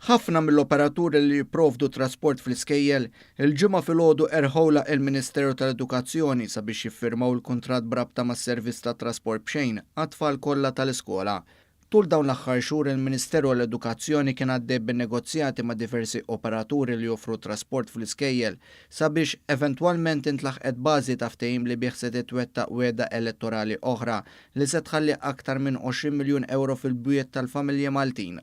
Ħafna mill-operaturi li jipprovdu trasport fl-iskejjel, il-Ġimgħa filgħodu erħewlha il-Ministeru tal-Edukazzjoni sabiex jiffirmaw il-kuntratt b'rabta mas-servizz ta' trasport b'xejn għat-tfal kollha tal-iskola. Tul dawn l-aħħar xhur il-Ministeru għall-Edukazzjoni kien għaddej bin-negozjati ma' diversi operaturi li joffru trasport fl-iskejjel sabiex eventwalment intlaħqet bażi ta' ftehim li bih se titwettaq wegħda elettorali oħra li se tħalli aktar minn 20 miljun ewro fil-bwiet tal-familji Maltin.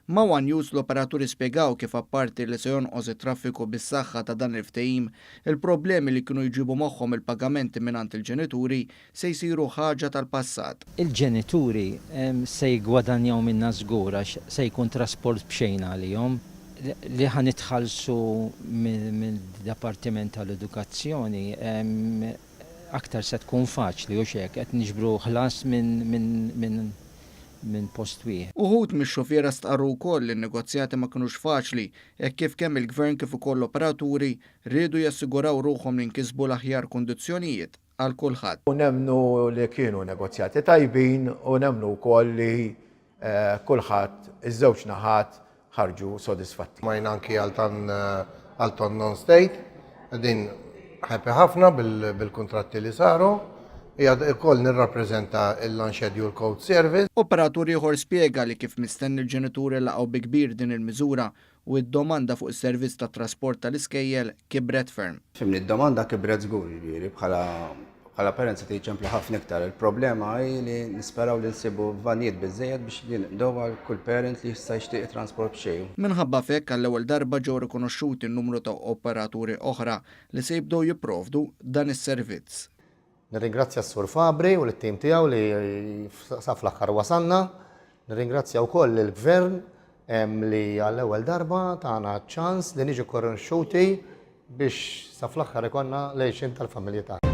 Ma' one News l-operaturi spjegaw kif apparti li se jonqos it-traffiku bis-saħħa ta' dan il-ftehim, il-problemi li kienu jġibu magħhom il-pagamenti mingħand il-ġenituri se jsiru ħaġa tal-passat. Il-ġenituri se jiggwadanjaw minnha żgur għax se jkun trasport b'xejn għalihom. Li ħa nitħallsu mid-Dipartiment tal-Edukazzjoni aktar se tkun faċli, hux hekk? Qed niġbru ħlas minn minn post wieħed. Uħud mix-xufiera stqarru wkoll li n-negozjati ma kinux faċli hekk kif kemm il-Gvern kif ukoll l-operaturi riedu jassiguraw ruħhom li nkisbu l-aħjar kundizzjonijiet għal kulħadd. U nemmnu li kienu negozjati tajbin u nemmnu wkoll li kulħadd, iż-żewġ naħat ħarġu sodisfatti. Smajna anki għal tan għal ton non-state, qegħdin happy ħafna bil-kuntratti li saru. Qiegħed ukoll nirrappreżenta l-Unscheduled Code Service. Operatur ieħor spjega li kif mistenni l-ġenituri laqgħu bi kbir din il-miżura u d-domanda fuq is-servizz tat-trasport tal-iskejjel kibret ferm. Fhimni, d-domanda kibret żgur, jiġifieri bħala bħala parents se tiċemplu ħafna iktar. Il-problema hi li nisperaw li nsibu vanijiet biżżejjed biex ninqdew għal kull parent li jista' jixtieq it-transport b'xejn. Minħabba f'hekk għall-ewwel darba ġew rikonoxxuti numru ta' operaturi oħra li se jibdew jipprovdu dan is-servizz. Nirringrazzja s-Sur Fabri u lit-tim tiegħu li sa fl-aħħar wasalna. Nirringrazzja wkoll lill-Gvern li għall-ewwel darba tana ċ-ċans li niġu konoxxuti biex sa fl-aħħar ikollna l-għixien tal-familji tagħna.